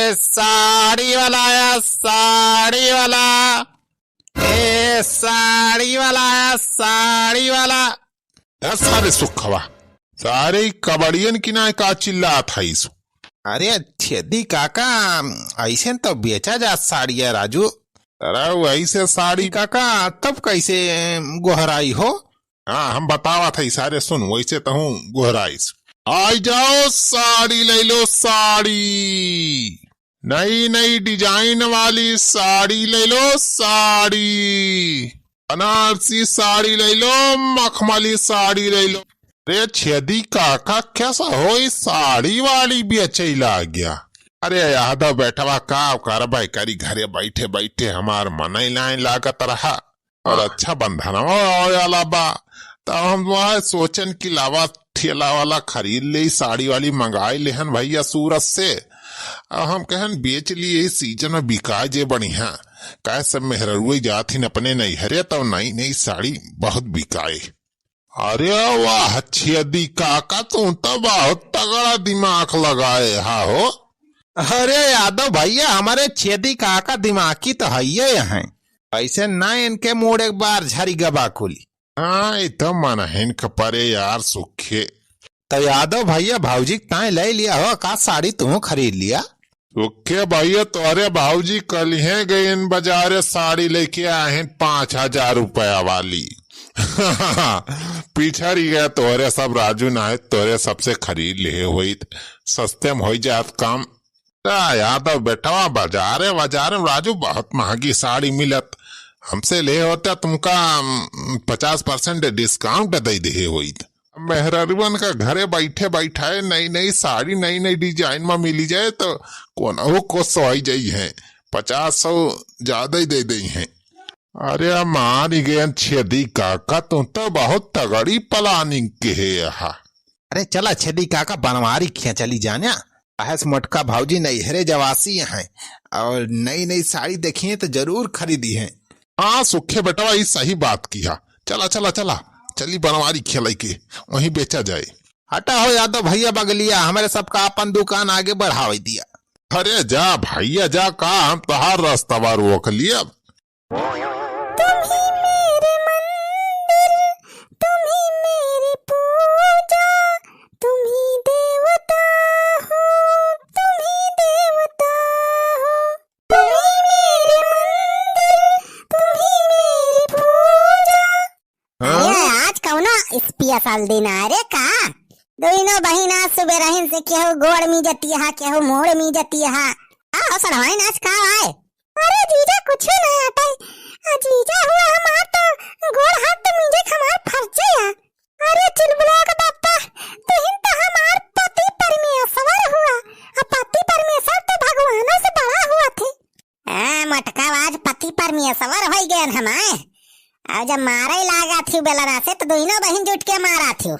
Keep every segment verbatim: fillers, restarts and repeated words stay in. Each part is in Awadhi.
ए साड़ी वाला आया, साड़ी वाला। ए साड़ी वाला आया, साड़ी वाला। ए सारे सुखवा, सारे कबड़ियन की ना का चिल्लात है इसु? अरे छेदी काका, ऐसे तो बेचा जा साड़ी है राजू। अरे वैसे साड़ी काका, तब कैसे गोहराई हो? हाँ, हम बतावत है सारे, सुन, वैसे तो हूँ गोहराइस। आई जाओ, साड़ी ले लो, साड़ी। नई नई डिजाइन वाली साड़ी ले लो, साड़ी। बनारसी साड़ी ले लो, मखमली साड़ी ले लो। अरे छेदी काका, कैसा हो, ई साड़ी वाड़ी बेचै लाग गया? अरे यादव बेटवा, का करबै करी, घरे बैठे बैठे हमार मनई नाई लागत रहा। और हाँ। अच्छा बंधनवा आवे वाला बा, तब हम वह सोचन कि लावा ठेला वाला खरीद ले, साड़ी वाली मंगाई लेहन भैया सूरत से। अब हम कहन बेच लिए, इस सीजन में बिकाए जे बढ़िया, काहे सब मेहररुए जात हिन अपने नैहरे, तब नई नई साड़ी बहुत बिकाए। अरे वाह छेदी काका, तू तो बहुत तगड़ा दिमाग लगाए हा हो। अरे यादव भैया, हमारे छेदी काका दिमागी तो हइये हैं, ऐसे ना इनके मूड़ एक बार झरी गबा कुली। हाँ, ई तो मनहिन के परे यार सुखे। तो यादव भैया, भौजी के ताई ले लिया हो का साड़ी, तू खरीद लिया? सुखे भैया, तोहरे भौजी कलिहे गइन बजारे, साड़ी लेके आहिन पाँच हजार रुपया वाली। पिछड़ी गए तोहरे सब राजू, नाहीं तोहरे सबसे खरीद लिहे होइत, सस्ते में होइ जात काम। आ, यादव बेटवा, बजारे, बजारे में राजू बहुत महंगी साड़ी मिलत। हमसे ले होते तुमका, उम, पचास percent discount दे दिहे होइत। मेहररुअन का घरे बैठे बैठाए नई नई साड़ी, नई नई design में मिली जाए तो कोनो को सोई जाई है, पचास सौ ज्यादा ही दे दई है। अरे मारी गयन छेदी काका, तू तो बहुत तगड़ी planning के है यहाँ। अरे चला छेदी काका, बनवारी खिया चली जाना। काहे से मोटका भौजी नैहरे जवासी हैं और नई नई साड़ी देखिए तो जरूर खरीदी हैं। हाँ सुखे बेटवा, ई सही बात किहा। चला चला चला, चली बनवारी खिया लइके, वहीं बेचा जाए। हटा हो यादव भैया बगलिया, हमरे सबका अपन दुकान आगे बढ़ावे दिया। अरे जा भैया जा, का हम तोहार रस्तवा रोक लिया? तुम ही मेरे मंदिर, तुम ही मेरी पूजा, तुम ही देवता हो, तुम ही देवता हो, तुम ही मेरे मंदिर, तुम ही मेरी पूजा। हाँ? अरे, आज कौनो special दिन है रे का? दोनों बहिन आज सुबह रहन से केहू गोड़ मीजतिहा, केहू मूड़ मीजतिहा। आओ सड़वाइन, आज का आए? अरे जीजा, कुछ ना आटे। आ जीजा हुआ हमार तो गोड़ हाथ तो मीजे हमार फर्जे है। अरे चुलबुला के बापा, तुहिन तो हमार पति परमेश्वर हुआ। आ पति परमेश्वर तो भगवानों से बड़ा हुआ थे। हाँ, मोटका आज पति परमेश्वर होइ गए हमारे। अब जब मारे लागा थी बेलना से, तो दोनों बहिन जुट के मारा थी।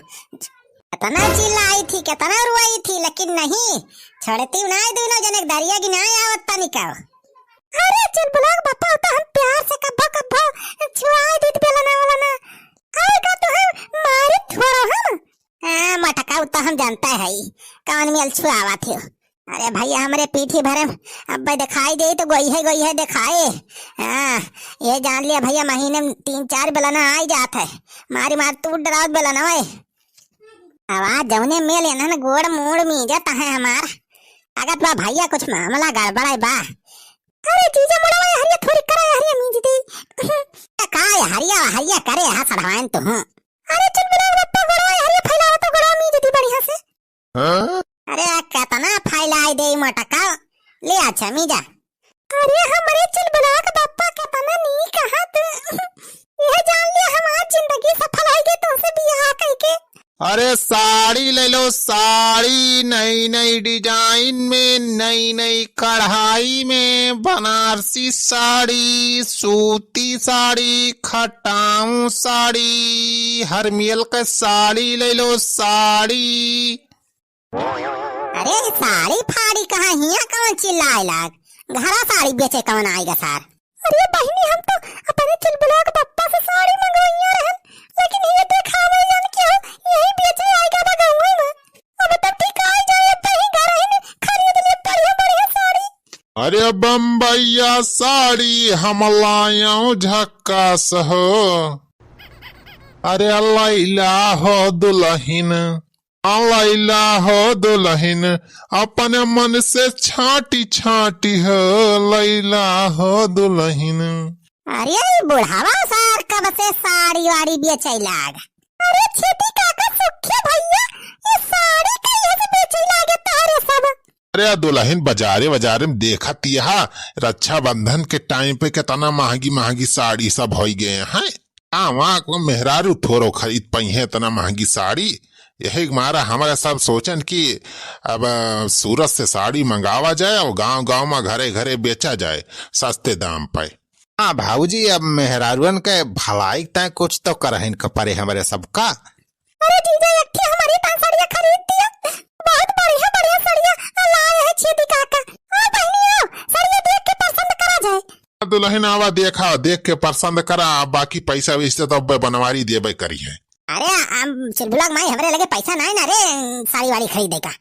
कितना चिल्लाई थी, कितना रुआई थी, लेकिन नहीं, छोड़ती नहीं दोनों जने, दरिया की ना आवत तनिका। अरे चुलबुला के बापा, तो हम प्यार से कब्बो कब्बो छुआई दीत बेलना वाला ना। और का तो हम मारी थोड़ा हम। हाँ, मोटका, उ तो हम जानता है, कौन मेल छुआवा थे। अरे भैया, हमरे पीठी भरे अब्बे दिखाई दे तो गोई है, गोई है दिखाए। हाँ, ये जान लिया भैया, महीने में तीन चार बेलना आई जात है। मारी मार तू डरावत बेलना है। आवाज जौने मेल एनहन गोड़ मूड़ मीजत है हमार। लागत बा भैया, कुछ मामला गड़बड़ है बा। अरे जीजा, मुड़वा हरिया थोड़ी करा, हरिया मीज दे। का हरिया, हरिया करे हा सड़वाइन तुहूँ। अरे चुलबुला के बापा, गोड़वा हरिया फैलावा तो गोड़वा मीज दी बढ़िया से। हाँ? अरे, केतना फैलाई दे मोटका। ले अच्छा, मीजा। अरे, हमरे चुलबुला के बापा, केतना नीक हाथ। यह जान लिया, हमार जिंदगी सफल होइ गई तुमसे बियाह कइके। अरे, साड़ी ले लो, साड़ी, नई नई design में, नई नई कढ़ाई में, बनारसी साड़ी, सूती साड़ी, खटाऊ साड़ी, हर मेल के साड़ी ले लो, साड़ी। अरे साड़ी फाड़ी कहाँ, हियाँ कौन चिल्लाए लाग? घरा साड़ी बेचे कौन आएगा सार? अरे बहिनी, हम तो अपने चुलबुला के पप्पा से साड़ी मंगवाइया रहन, लेकिन ये देखावे जान के हो, यही बेचे आएगा बा गाँव में। अब तो ठीक आ जाए, अब तो ही घर ही में खरीद ले बढ़िया बढ़िया साड़ी। अरे बम्बैया साड़ी हम लायौ झक्कास हो। अरे लैला हो दुलहिन, आ लैला हो दुलहिन, अपने मन से छाँटी छाँटी हो, लैला हो दुलहिन। अरे ई बुढ़ावा सार कब से साड़ी वाड़ी बेचै लाग? अरे छेदी काका, सुखे भैया, ई साड़ी कहिया से बेचै लागे तोहरे सब? अरे दुलहिन, बजारे बजारे में देखत यहा, रक्षाबंधन के time पे केतना महँगी महँगी साड़ी सब होइ गए हैं। आ, वहाँ को मेहरारू थोरो खरीद पइहैं एतना महँगी साड़ी। यही मारा हमरा सब सोचन कि अब, अ, सूरत से साड़ी मंगावा जाए और गाँव गाँव में घरे घरे बेचा जाए सस्ते दाम पे। हाँ भौजी, अब मेहरारुअन के भलाई के ताईं कुछ तो करहिन के परे हमरे सबका। अरे जीजा, एक ठे हमरी ताईं सड़िया खरीद दिया, बहुत बढ़िया बढ़िया सड़िया लाए हैं छेदी काका। आ बहिनी आओ, सड़िया देख के पसंद करा जाए। दुलहिन आवा, देखा, देख के पसंद करा, बाकी पैसा वैसा तो अब्बे बनवारी देबे करिहैं। अरे हम चुलबुला के माई, हमरे लगे पैसा नाहीं ना रे साड़ी वाड़ी खरीदे का।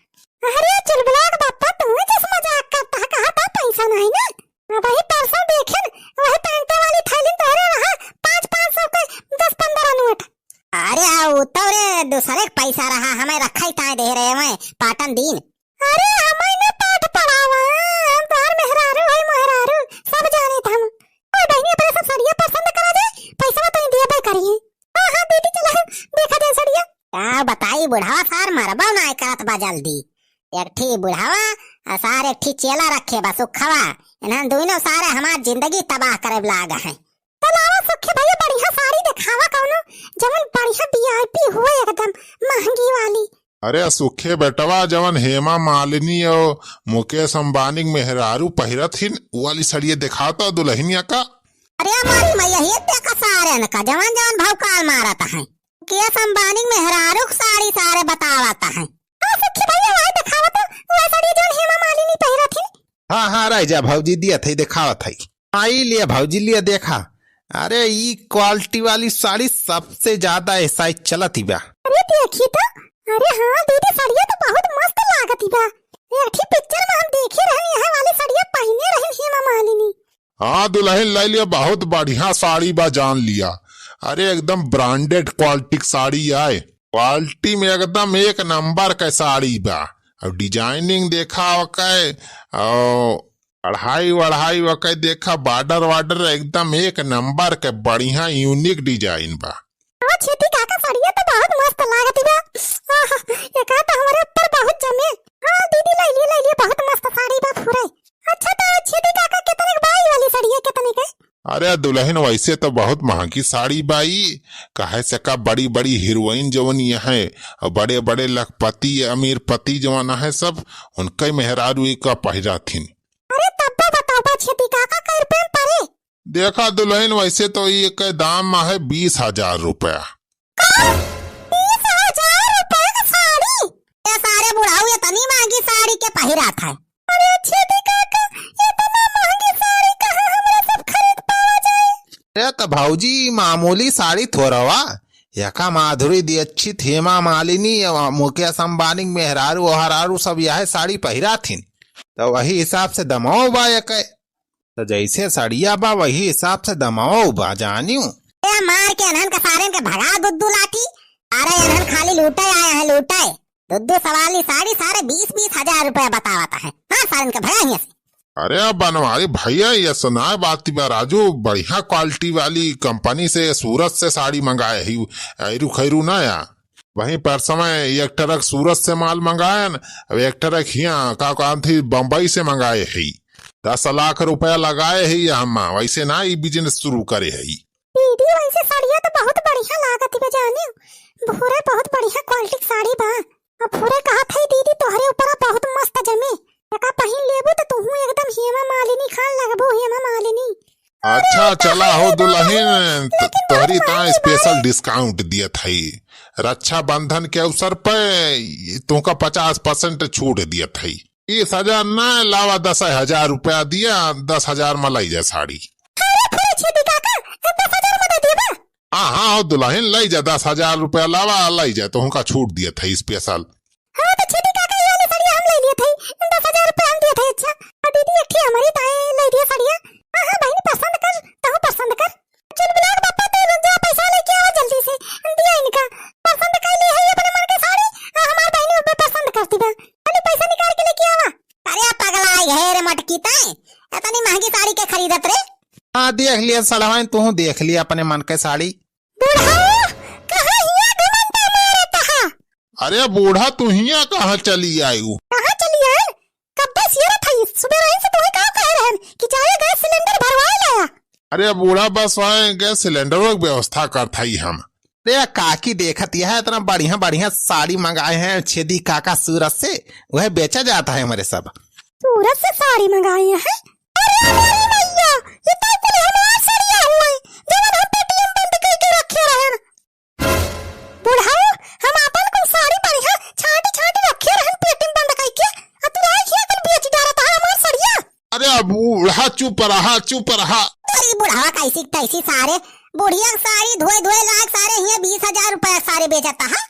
अरे चुलबुला के बापा, तू जस मजाक करता है, कहा था पैसा नाहीं ना। अबही परसों देखेन, वही पैंटे वाली थैली तोहरे वहाँ पाँच पाँच सौ के दस पन्द्रह नोट। अरे आ उ तो रे दूसरे के पैसा रहा, हमें रखा ही ताईं दे रहे हैं पाटन दीन। अरे हमें न पाठ पढ़ावा, हम तोहर मेहरारू है, मेहरारू सब जाने थे हम। ओ बहिनी, अपने सब सड़िया पसंद करा जाए, पैसा तो देबे करिए। हाँ हाँ दीदी, चला देखा जाए सड़िया। का बताई बुढ़ावा सार, मरबो नाहीं करत बा जल्दी। एक ठी बुढ़ावा आ सार एक ठी चेला रखे बा सुखवा। इन्हन दुइनो सारे हमार जिंदगी तबाह करे लाग हैं। तो लावा सुखी भैया, बढ़िया साड़ी देखावा कौनो, जवन बढ़िया VIP हुए एकदम महँगी वाली। अरे सुखे बेटवा, जवन हेमा मालिनी और मुकेश अंबानी के मेहरारू पहिरत हिन, उ वाली सड़िया देखावा तो दुलहिनिया का। अरे हमारी मैया, ये देखा सारे न का जवन जवन भौकाल मारत हैं। मुकेश अंबानी के मेहरारू के साड़ी सारे बतावत हैं। हाँ सुखी भैया, वही देखावा तो, वही सड़िया जवन हेमा मालिनी पहिरत हिन। हाँ हाँ, रह जा भौजी, दिया थई देखावत हई। आई लिया भौजी, लिया देखा। अरे ई quality वाली साड़ी सबसे ज्यादा ए size चलत ही बा। अरे देखी तो, अरे हाँ दीदी, सड़िया तो बहुत मस्त लागत ही बा। एक ठी picture में हम देखे रहे, यह वाली सड़िया पहिने रही हेमा मालिनी। हाँ दुलहिन, ले लिया, बहुत बढ़िया साड़ी बा, जान लिया। अरे एकदम branded quality के साड़ी आए, quality में एकदम एक number के साड़ी बा। और designing देखा ओके, और कढ़ाई वढ़ाई ओके देखा, border वार्डर एकदम एक number के बढ़िया unique design बा। हाँ छेदी काका, सड़िया तो बहुत मस्त लागत बा। आह, एका तो हमरे ऊपर बहुत जमे। हाँ दीदी, ले लिए, ले लिए, बहुत मस्त साड़ी बा फुरे। अच्छा तो छेदी काका, कितने के बा ई वाली सड़िया, कितने के? अरे दुलहिन, वैसे तो बहुत महँगी साड़ी बा ई, काहे से का बड़ी बड़ी हीरोइन जवन यहाँ और बड़े बड़े लखपति अमीरपति जवन है सब, उनके मेहरारू ई का पहिरा थिन। अरे तब्बो बताओ बा छेदी काका, कै रुपया में परे? देखा दुलहिन, वैसे तो ई के दाम है बीस हजार रुपया। का? बीस हजार रुपया का साड़ी? ए सारे बुढ़ाऊ, एतनी महँगी साड़ी के पहिरा था? अरे छेदी काका, एतना महँगी साड़ी कहाँ हमरा सब खरीद पावा जाए? अरे तो भौजी, मामूली साड़ी थोरवा, एका माधुरी दीक्षित, हेमा मालिनी, मुकेश अंबानी के मेहरारू ओहरारू सब यह साड़ी पहिरा थिन, तो वही हिसाब से दमाओ बा एके। तो जैसे सड़िया बा, वही हिसाब से दमाओ बा, जानियो। ए, मार के अनहन के सारेन के भगा दुद्दू लाठी। अरे अनहन खाली लूटे आए हैं, लूटे। दुद्दू सवाली साड़ी सारे बीस बीस हजार रुपया बतावत है। हाँ, सारेन के भगा हियाँ से। अरे बनवारी भैया, ये सुनाए बात बा राजू, बढ़िया quality वाली company से सूरत से साड़ी मंगाए ही, ऐरू खैरू ना या। वहीं पर समय एक ट्रक सूरत से माल मंगायन, अब एक ट्रक हियाँ का काम थी बम्बई से मंगाए ही। दस लाख रुपया लगाए ही हम, वैसे ना ई business शुरू करे ही। दीदी, वैसे साड़िया तो बहुत बढ़िया लागत बा जाने, भूरे बहुत बढ़िया quality के साड़ी बा। अब फुरे कहत हई, दीदी, तोहरे ऊपरा बहुत मस्त जमे। एका पहिन लेबू त तुहू एकदम हेमा मालिनी खान लगबू, हेमा मालिनी। अच्छा, अरे, चला हो दुलहिन, त-, लेकिन तोहरी बहुत ता महंगी special बाड़ी। Discount दियत हई। रक्षाबंधन के अवसर पे तुमका पचास percent छूट दियत हई। तीस हजार ना लावा, दस हजार रुपया दिया, दस हजार में लाई जा साड़ी। अरे, फुरे छेदी काका, ए, दस हजार में दे दिए बा। हाँ, हाँ, हो दुलहिन, लई जा, दस हजार रुपया लावा, लई जा, तोहका छूट दियत हई special। हाँ, तो छेदी काका, ये वाली साड़ी हम ले लिए थे, दस हजार रुपया हम दिए थे। अच्छा, और दीदी, एक ठे हमारी मटकी तय, इतनी महंगी साड़ी के खरीदत रे? हाँ, देख लिया सड़वाइन, तू देख लिया अपने मन के साड़ी। बूढ़ा, कहाँ हिया घमंड मारत हा? अरे बूढ़ा, तू हिया कहाँ चली आयु? कहाँ चली आए? कब्बे सियरत हई, सुबह रही से तोहे का कहे रहन कि जाए गैस सिलेंडर भरवाए लाया। अरे बूढ़ा, बस वहाँ गैस सिलेंडर की व्यवस्था करत हई हम। अरे काकी, देखत यह इतना बढ़िया बढ़िया साड़ी मंगाए हैं छेदी काका सूरत से, वह बेचा जाता है हमारे सब। सूरत से साड़ी मंगाए हैं? अरे मेरी मैया, ये तो कुल हमार सड़िया हुए, जवन हम पेटी में बंद करके रखे रहन। बुढ़ऊ, हम आपन कुल साड़ी बढ़िया छांटी छांटी रखे रहन पेटी में बंद करके, आ तू आई हिया कुल बेच डारत हा हमार सड़िया। अरे बूढ़ा, चुप रहा, चुप रहा। अरे बुढ़वा, कैसी तैसी सारे, बुढ़िया के साड़ी धोए धोए लायक सारे हिया बीस हजार रुपया सारे बेचता है।